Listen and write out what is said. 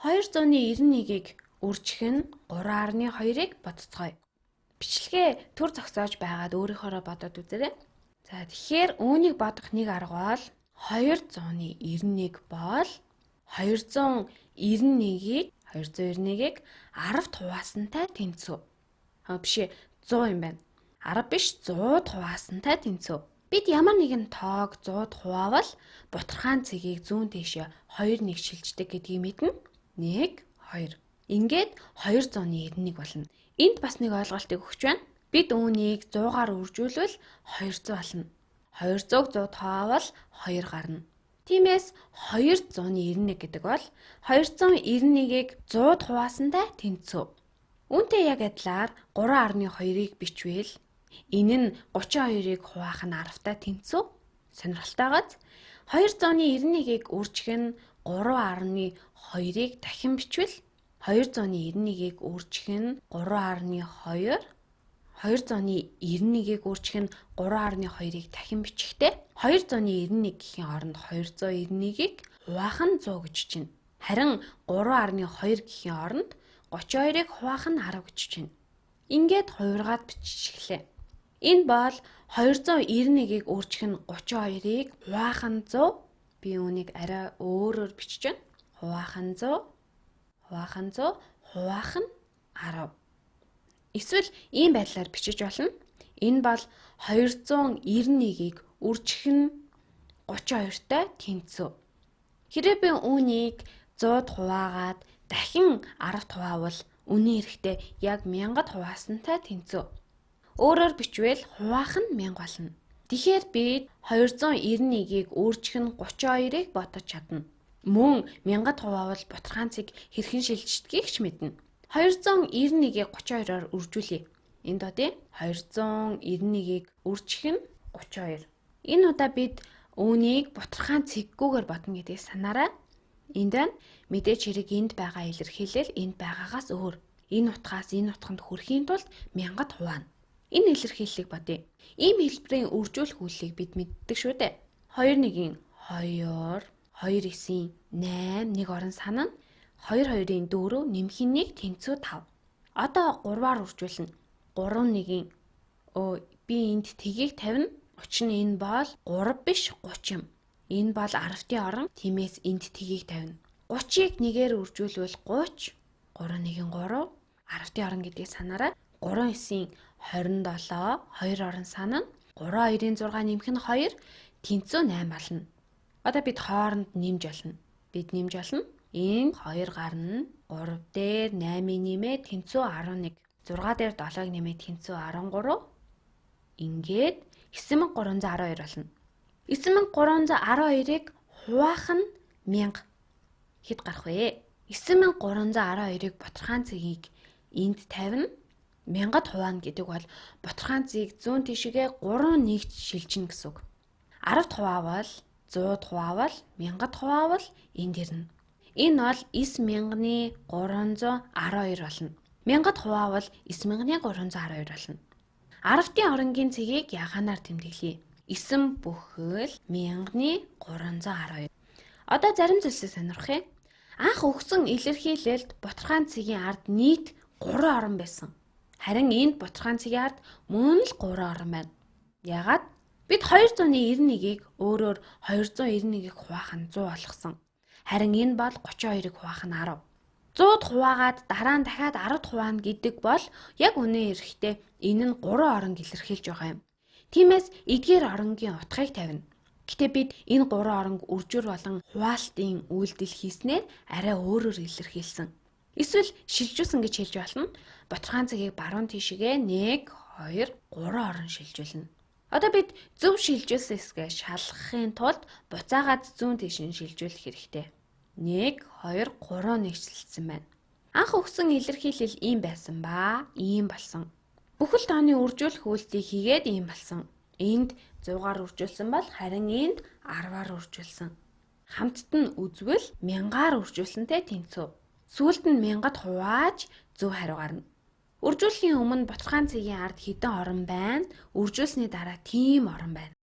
291-ийг үржих нь 3.2-ыг бодцгоё. Бичлэгээ төр зогсоож байгаад өөрийнхөөрөө бодоод үзээрэй. За, тэгэхээр үүнийг бодох нэг арга бол 291 бол 291-ийг 291-ийг 10-т хуваасантай тэнцүү. А биш ээ, 100 юм байна. 10 биш, 100-д хуваасантай тэнцүү. Бид ямар нэгэн тоог 100-д хуваавал бутархаан цэгийг зүүн тийшээ 2 нэг шилждэг гэдгийг мэднэ. 1 2. Ингээд 291 болно. Энд бас нэг ойлголтыг өгч байна. Бид үүнийг 100-аар үржүүлвэл 200 болно. 200-г 100 тоовол 2 гарна. Тиймээс 291 гэдэг бол 291-ийг 100-д хуваасантай тэнцүү. Үүнтэй яг адилаар 3.2-ыг бичвэл энэ нь 32-ыг хуваах нь 10-тай тэнцүү. Сонирхолтойгоос 291-ийг үржих нь 3.2-ыг дахин бичвэл 291-ийг үржих нь 3.2, 291-ийг үржих нь 3.2-ыг дахин бичихтэй 291 гэхийн оронд 291-ийг хуваах нь 100 гэж чинь. Харин 3.2 гэхийн оронд 32-ыг хуваах нь 10 гэж чинь. Ингээд хувиргаад биччихлээ. Энэ бол 291-ийг үржих нь 32-ыг хуваах нь 100. Би үүнийг арай өөрөөр бичиж байна. Хуваах нь 100, хуваах нь 100, хуваах нь 10. Эсвэл ийм байдлаар бичиж болно. Энэ бол 291-ийг үржих нь 32-тай тэнцүү. Хэрвээ би үүнийг 100-д хуваагаад дахин 10-д хуваавал үнийн эрэхтэй яг 1000-д хуваасантай тэнцүү. Өөрөөр бичвэл хуваах нь 1000 болно. Тэгэхээр бид 291-ийг үржих нь 32-ыг бодож чадна. Мөн 1000-д хуваавал бутархаан цэг хэрхэн шилждгийг ч мэднэ. 291-ийг 32-оор үржүүлье. Энд одоо 291-ийг үржих нь 32. Энэ удаа бид үүнийг бутархаан цэггүйгээр бодно гэдгийг санаарай. Энд байна. Мэдээж хэрэг энд байгаа илэрхийлэл энд байгаагаас өөр. Энэ утгаас энэ утганд хүрэхийн тулд 1000-д хуваана. Энэ илэрхийллийг бодъё. Ийм хэлбэрийн үржүүлэх үйлийг бид мэддэг шүү дээ. 2 1-ийн 2, 2 9-ийн 8, 1 орон санана. 2 2-ын 4 нэмэх нь 1 тэнцүү 5. Одоо 3-аар үржүүлнэ. 3 1-ийн би энд тгийг тавина. Учир нь энэ бол 3 биш 30 юм. Энэ бол 10-ын орон. Тиймээс энд тгийг тавина. 30-ыг 1-ээр үржүүлвэл 30, 3 1-ийн 3, 10-ын орон гэдгийг санаарай. 3 9-ийн 27, 2 орон санана. 3 2-ын 6 нэмэх нь 2, тэнцүү 8 болно. Одоо бид хооронд нэмж олно. Бид нэмж олно. Энэ 2 гарна. 3 дээр 8-ыг нэмээд тэнцүү 11. 6 дээр 7-ыг нэмээд тэнцүү 13. Ингээд 9312 болно. 9312-ыг хуваах нь 1000 хэд гарах вэ? 9312-ыг бутархаан цэгийг энд тавина. 1000-д хуваана гэдэг бол бутархаан цэгийг зүүн тийшээгээ 3 нэгт шилжинэ гэсэн үг. 10-д хуваавал, 100-д хуваавал, 1000-д хуваавал энд ирнэ. Энэ бол 9312 болно. 1000-д хуваавал 9312 болно. 10-ын оронгийн цэгийг ягаанаар тэмдэглэе. 9 бүхэл 1312. Одоо зарим зүйлсээ сонирхох юм. Анх өгсөн илэрхийлэлд бутархаан цэгийн ард нийт 3 орон байсан. Харин энд бутархаан цэгийн ард мөн л 3 орон байна. Яагаад? Бид 291-ийг өөрөөр 291-ийг хуваах нь 100 болгосон. Харин энэ бол 32-ыг хуваах нь 10. 100-д хуваагаад дараа нь дахиад 10-д хуваана гэдэг бол яг үнэн эрэхтэй энэ нь 3 оронг илэрхийлж байгаа юм. Тиймээс эдгээр оронгийн утгыг тавина. Гэтэ бид энэ 3 оронг үржүүр болон хуваалтын үйлдэл хийснээр арай өөрөөр илэрхийлсэн. Эсвэл шилжүүлсэн гэж хэлж болно. Бутархаан цэгийг баруун тийшээгээ 1 2 3 орон шилжүүлнэ. Одоо бид зөв шилжүүлсэн хэсгээ шалгахын тулд буцаагаад зүүн тийш нь шилжүүлэх хэрэгтэй. 1 2 3 нэгчлэлсэн байна. Анх өгсөн илэрхийлэл ийм байсан ба ийм болсон. Бүхэл тооны үржүүлэх үйлдэлийг хийгээд ийм болсон. Энд 100-аар үржүүлсэн бол харин энд 10-аар үржүүлсэн. Хамтд нь үзвэл 1000-аар үржүүлсэнтэй тэнцүү. Сүүлд нь 1000-д хувааж зөв хариу гарна. Үржүүлэхийн өмнө бутархаан цэгийн ард хэдэн орон байна? Үржүүлсний дараа тийм орон байна.